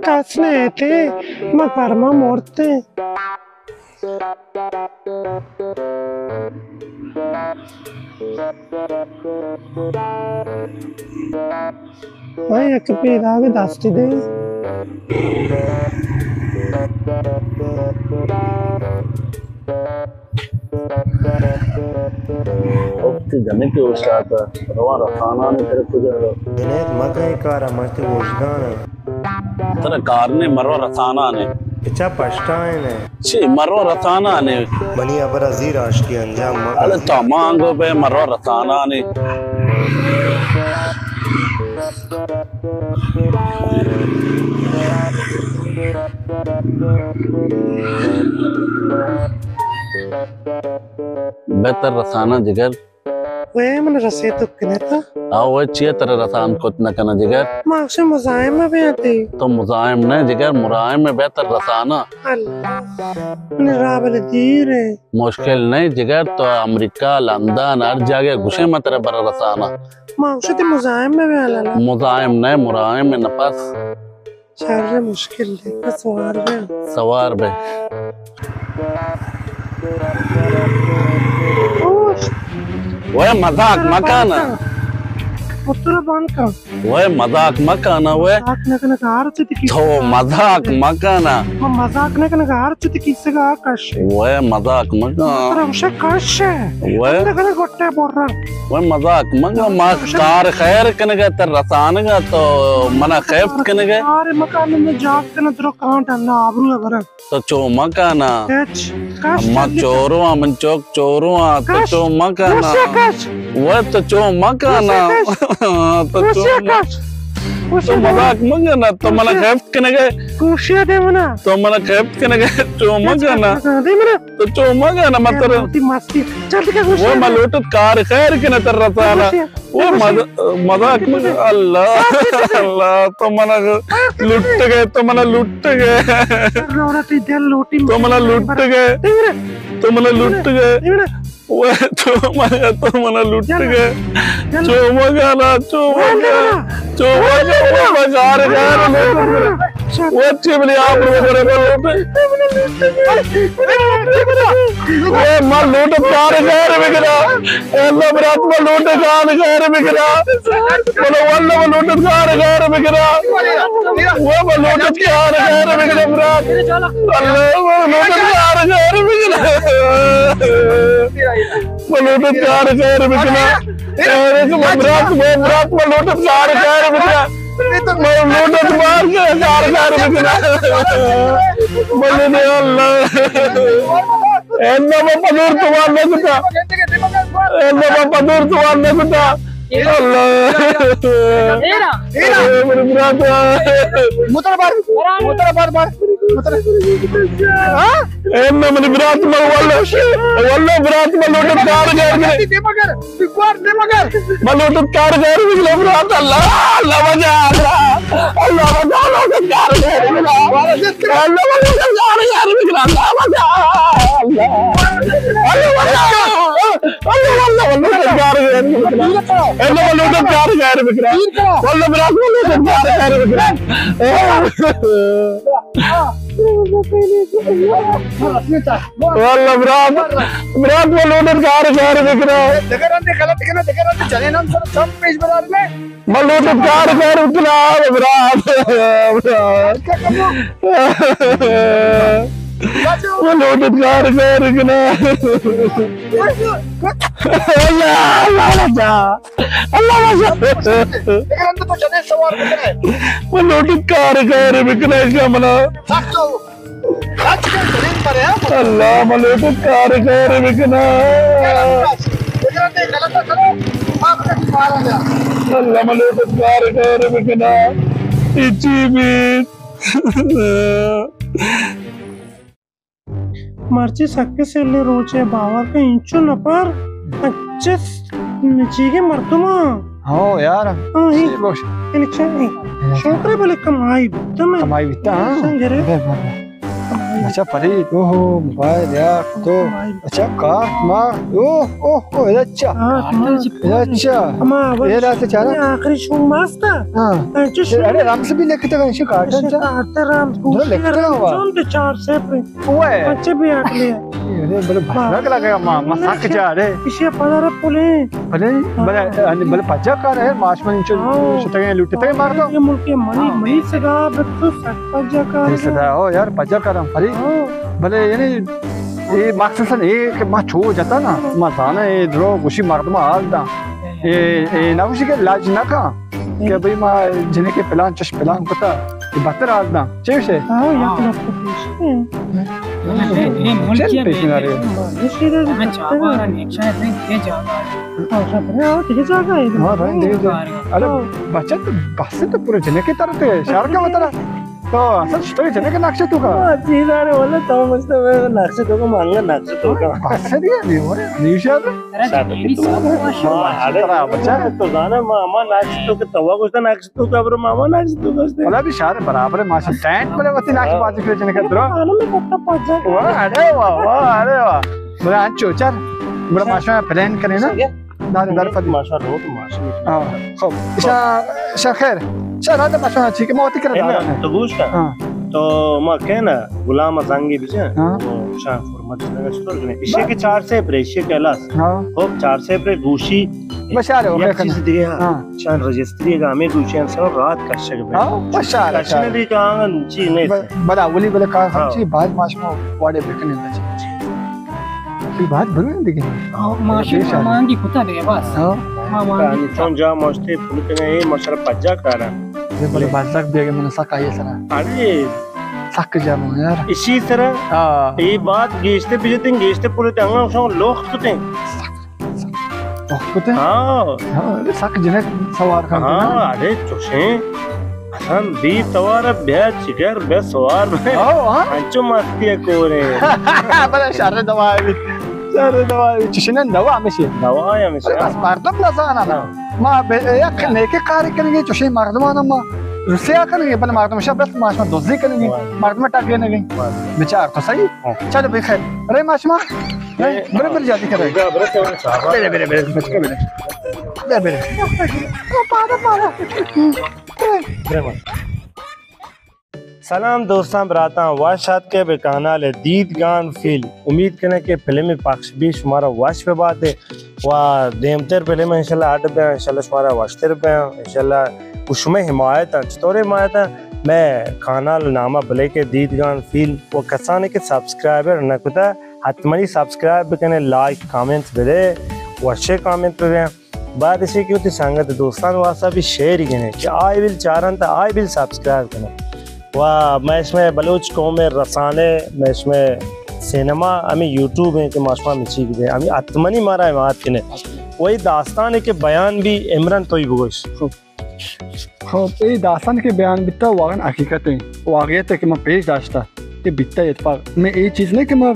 کس نہ ایتے، ما گرما مرتے۔ وای، یک پیداگ دستی دے۔ وقتی جنک اوشتاتا، رواں رسانانی تر کجا رو۔ جنید مکن کارا، مرتی وجدان۔ ترا کار نے، مرو رسانانے۔ اچا پشتائیں نے۔ چی مرو رسانانے؟ منی ابر ازیر عاشقی انجام ما۔ ارے تو مانگو بے مرو رسانانے۔ بہتر رسانہ جگر۔ وے من رسے تو کنے تا۔ آ وے چیا ترا رسان کت نہ کنا جگر؟ ما اکشے مزاحم بیاتی۔ تو مزاحم نہ جگر، مراحم بہتر رسانہ۔ اللہ۔ من رابل دیر ہے۔ مشکل نہیں جگر، تو امریکہ، لندن، ہر جگہ گوشے من ترا برا رسانہ۔ ما اکشے تی مزاحم بیالالا۔ مزاحم نہ، مراحم نفس۔ شر مشکل دے، بس سوار بے۔ سوار بے۔ اوش۔ وے مذاق مکانا۔ اترا بان کن۔ وے مذاق مکانا وے۔ مذاق نہ کنا کار چتی کی۔ تو مذاق مکانا۔ ما مذاق نہ کنا کار چتی کی سگا کش۔ وے مذاق مکانا۔ ترا وشے کش۔ وے۔ نہ کنا گٹے بورا۔ وے مذاق مکانا، ما کار خیر کنگا تر رسانگا تو منا خیفت کنگا۔ کار مکانا میں جاگ کنا ترا کانٹ اللہ آبرو ہے برا۔ تو چو مکانا۔ ہچ۔ کش ما جلدی کش۔ چورو ہاں، من چوک چورو ہاں، تو کش۔ چو مکانا۔ وشے کش۔ وے تو چو مکانا۔ وشے کش۔ تو چو وشے مکانا۔ کش۔ وشے تو مذاق مکانا، تو منا وشے۔ خیفت کنگا۔ وشے دے منا۔ تو منا خیفت کنگا، چو مکانا۔ دے منا۔ تو چو مکانا، مطلب۔ لوٹی مستی۔ جلدی کش وشے۔ وے ما لوٹت کار خیر کنا تر رسانا۔ وشے۔ وہ مز-، مذاق مت، اللہ، اللہ، تو منا لٹ گئے، تو منا لٹ گئے۔ تو منا لٹ گئے، تو منا لٹ گئے۔ وہ تو منا، تو منا لٹ گئے۔ چو مگانا، چو مگانا، چو مگانا، وہ مزار گئے۔ وہ اچھے بلی آپ رو کرے، وہ لوٹے۔ وہ ما لوٹت کار خیر بکنا۔ اے اللہ برات ما لوٹت کار خیر بکنا۔ بلو واللہ ما لوٹت کار خیر بکنا۔ وہ ما لوٹت کار خیر بکنا برات۔ اللہ ما لوٹت کار خیر بکنا۔ ما لوٹت کار خیر بکنا۔ اے برات، وہ برات ما لوٹت کار خیر بکنا۔ ما لوٹت کار خیر بکنا۔ ما لوٹت اللہ۔ اے اللہ ما پنور توار نہ کتا۔ اے اللہ ما پنور توار نہ کتا۔ اللہ۔ اے میرے برات۔ موتر بار، موتر بار بار۔ موتر۔ ہاں؟ اے اللہ منی برات ما واللہ، واللہ برات ما لوٹت کار خیر بکنا۔ بیمار نے مگر۔ ما لوٹت کار خیر بکنا برات، اللہ، اللہ بچا، اللہ، اللہ بچا، لوٹت کار خیر بکنا۔ اللہ بچا، لوٹت کار خیر بکنا، اللہ بچا، اللہ۔ اللہ بچا، اللہ، اللہ، اللہ، لوٹت کار خیر بکنا۔ اللہ، لوٹت کار خیر بکنا۔ اللہ برات، لوٹت کار خیر بکنا۔ واللہ برات، برات ما لوٹت کار خیر بکنا۔ دگہ رندے غلط کنا، دگہ رندے جنینان سر چم پیش بدار میں۔ ما لوٹت کار خیر بکنا، برات۔ ما لوٹت کار خیر بکنا۔ اللہ، اللہ بچا۔ اللہ بچا۔ دگہ رندے تو جنین سوار بکنے۔ ما لوٹت کار خیر بکنا، اس کا منا۔ اللہ، ما لوٹت کار خیر بکنا۔ اللہ، ما لوٹت کار خیر بکنا۔ اچی بھی۔ مرچی سکے سیلیں روچے، باور کن انچو نپر، اچس نچیگیں مردماں۔ ہو یار۔ ہاں، ہی۔ چی گوش؟ یعنی چی؟ ہاں۔ شوکرے بلے کمائی بیتا میں۔ کمائی بیتا، ہاں۔ سنگرے۔ بے، بے، بے۔ اچھا فرید، اوہ، موبائل یا تو، اچھا کارت ما، اوہ، اوہ، اوہ، اچھا، اچھا، اے رات چارا؟ آخری شو ماستا۔ ہاں۔ اڑے رمز بھی لکھتے گا، اسی کارت اچھا۔ کارت رمز، لکھتے گا۔ چون تو چار سے پر۔ اوئے۔ بچے بھی آ لے۔ اڑے بلے بھرک لگے گا، ما، ما سک جا رے۔ اسی پدر پلے۔ بلے، بلے، بلے پجا کار ہے، ماش من چو، شتگیں لوٹتے مار دو۔ یہ ملک منی، منی صدا بتو سک پجا کار ہے۔ صدا ہو یار، پجا کار ہم فرید۔ بلے یعنی، اے مخصوصاً اے کہ ما چو جتا نا، ما زانا اے درو گوشی مردم حال دا۔ اے، اے نہ گوشی کہ لاج نہ کا۔ کہ بھئی ما جنکے پلان چش پلان کتا، کہ بہتر حال دا۔ چے گوشے؟ ہاں، یک لفظ پیش۔ چل پیش نہ رہے۔ ہاں، رنگ دے جا۔ ارے، بچہ تو بس تو پورے جنکے ترتے، شہر کا مطلب۔ تو اصل شتوی جنکے نقشے تو کا؟ جی دارے، واللہ تو مست ہے، نقشے تو کا مانگا، نقشے تو کا۔ بس دیا، نہیں ہو رہا، نہیں شہر۔ ارے، تو زانا، ما، ما نقش تو کہ توا گوشتا نقش تو کا، برو ما، ما نقش تو گوشتا۔ بلا بھی شاعر برابر ہے، ماشاءاللہ۔ ٹینٹ بلے وتی نقش بازی پہ جنے کا درو۔ واہ، ارے واہ، واہ، ارے واہ۔ بلا انچو چل، بلا ماشاءاللہ پلان کرے نا۔ دار، دار پدی۔ ماشاءاللہ، تو ماشاءاللہ۔ ہاں، خب۔ شا، شا خیر۔ شا راجہ ماشاءاللہ، ٹھیک ہے، ما وتی کرا دارا۔ تو گوش کا۔ ہاں۔ تو ما کہنا، غلام زنگی بجا۔ ہاں۔ شان فرمت نگا چطور کنے؟ ایشی کے چار سے پرے، ایشی کے الاس۔ ہاں۔ خب، چار سے پرے گوشی۔ بشار ہو، یک چیز دیگه، ہاں۔ شان رجسٹری گا ہمیں گوشی ہم سر رات کشگ بے۔ ہاں، بشار، کشنے بشار۔ دی کہاں چی نہیں۔ ب-، بلا اولی بلا کہاں ہم ہاں۔ چی بعد ماش ما واڑے بکنے دا چی۔ یہ بات بلند دیگه۔ ہاں، ماش ما مانگی کتا دیگه بس۔ ہاں۔ ما مانگی کتا۔ چون جا ماشتے پلتنے، اے ماشاءاللہ پجا کارا۔ یہ بلے بازک دیگه من سا کائے سرا۔ ارے۔ سک جامو یار۔ اسی طرح ہاں۔ یہ بات گیشتے بجتیں، گیشتے پورے تے انگا شو لوخ کتیں۔ لوخ کتیں؟ ہاں۔ ہاں، ارے سک جنک سوار کن ہاں، ارے چوشیں۔ ہم بی توار بیا چگر بے سوار بے۔ ہاں، ہاں۔ انچو مستی کورے۔ بلے شر دوا بھی۔ شر دوا بھی۔ چشنن دوا ہمیشہ۔ دوا ہمیشہ۔ بس مردم نزانا نا۔ ہاں۔ ما بہ-، یک نیکیں کارے کنگے، چوشیں مردماں ما رسیا کنگے، بلے مردم شب بس ما شما دزی کنگے، واہ۔ مردم ٹک گنگے۔ واہ۔ بچار تو صحیح۔ ہاں۔ چلو بخیر۔ ارے ما شما، اے، بلے، بلے جلدی کرے۔ بلے، بلے، بلے، بچکا بلے۔ بلے، بلے۔ پادا، پادا۔ بلے، بلے۔ سلام دوستاں براتاں، وش آتکے بہ کانال دیدگان فیلم۔ امید کنیں کہ فلم پخش بی شمارا وش بہ باتے و دیمتر فلم انشاءاللہ اڈ بیاں، انشاءاللہ شمارا وشتر بیاں، انشاءاللہ و شمئے حمایت آں، چطور حمایت آں؟ مئے کانال نامہ بلیک دیدگان فیلم و کسانے کہ سبسکرائبر نہ کتا حتمنی سبسکرائب بکنے، لائک کامنٹ بدے، وشے کامنٹ بدے۔ بعد اشی کہ وتی سنگت دوستان واسطہ بھی شیئر کنے کہ آئی بل چارن تا آئی بل سبسکرائب کنے۔ و مئے شمئے بلوچ قوم رسانے، مئے شمئے سینما ہمیں یوٹیوب ہیں کہ ما شما مچی دے، ہمیں حتمنی مارا حمایت کنے۔ وہی داستان ہے کہ بیان بھی عمران توئی بگوش۔ خب، اے داستان کہ بیان بیتا واقعاً حقیقت ہیں، واقعیت ہے کہ ما پیش داشتا۔ کہ بیتا اتفاق۔ میں اے چیز نہیں کہ ما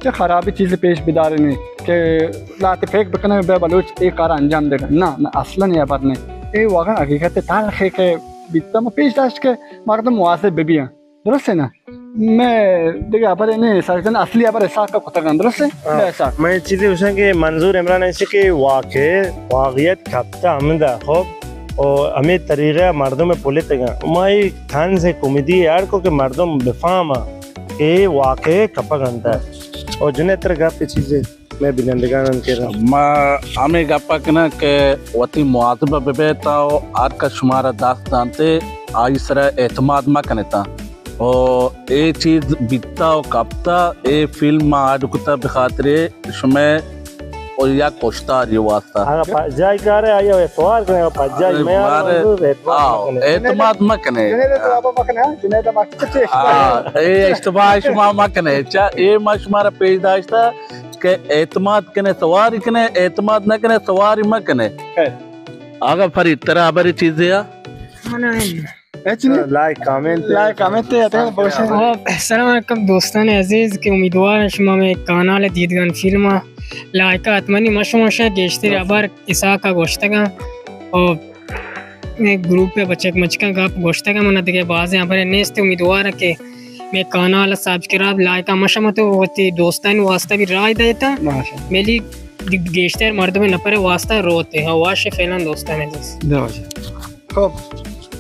چہ خرابی چیز پیش بدارنے کہ لات فیک بکنے بے بلوچ اے کار انجام دے۔ نہ، نہ، اصلاً اے خبر نہیں۔ اے واقعاً حقیقت تلخے کہ بیتا ما پیش داشت کہ مردم واضح ببیاں۔ درست ہے نا؟ میں دیگه خبر نہیں، سرجن اصلی خبر اسحاق کا کتگان، درست ہے؟ ہاں۔ بے اسحاق۔ میں چیزی گوشاں کہ منظور عمران ایشی کہ واقع، واقعیت کپتا ہمدا، خب، و ہمیں طریقہ مردم پلتگان۔ ما ایک طنز کمدی ایڈ کو کہ مردم بفہما کہ اے واقعے کپگ انت۔ او جنیتر گپ چیزے مئے بینندگانان کرا۔ ما ہمے گپ کناں کہ وتی مواظب ببیت و ہر کس شمارا دست دانتے آئی سرا اعتماد مکنتا۔ و اے چیز بیتا و کپتا، اے فلم ما اڈ کتا بخاطر شمئے و یک کشتاری واسطہ۔ اگاں پجائی کارے، آئی ءَ اعتبار کنے، اگاں پجائی ارے مئے بارے، منظور اعتبار آؤ، مکنے۔ اعتماد مکنے۔ جنید ءَ تو ابا مکنے، ہاں؟ جنید ءَ ما چے؟ ہاں، اے اشتباہ شما مکنے۔ چا اے ما شمارا پیش داشتا کہ اعتماد کنے سواری کنے، اعتماد نہ کنے سواری مکنے۔ خیر۔ آقا فرید، ترا خبر چیزے آ؟ من لائک کامنٹ، لائک کامنٹ تے اتگا بگوشے۔ السلام علیکم دوستان عزیز، کہ امیدوار شما مئے کانال دیدگان فلم لائک حتمنی مشما شے گیشتر ہبر اسحاق ءَ گوشتگاں و اے گروپ ءِ بچک مچکاں گپ گوشتگاں، من دگہ بازیں ہبرے نیست، امیدوار کہ مئے کانال سبسکرائب، لائک ہم شما تو وتی دوستانی واسطہ بھی رائے دیتا۔ ماشاءاللہ۔ ملی گیشتر مردم نفر واسطہ روتے۔ ہاں، واش فعلاً دوستان دوست۔ دو واش۔ خب،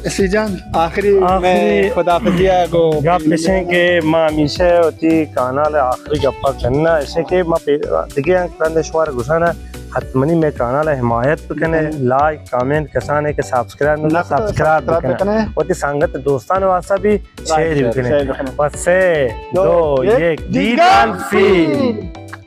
اسی جان، آخری آخری میں خداحافظی ہے گو۔ گپ اش انت کہ ما ہمیشہ وتی کانال آخری گپا کرنا اش انت کہ ما پہ-، دگہ انت رند شوار گوشانا حتمنی مئے کانال حمایت بکنے، لائک، کامنٹ، کسانے کہ سبسکرائب نہ نہ کتو، سبسکرائب سبسکرائب بکنے۔ بکنے۔ وتی سنگت دوستان واسطہ بھی شیئر شیئر، بکنے۔ شیئر بکنے۔ بس سے، دو، دو، ایک، یک، دیدن دیدن فی۔ فی۔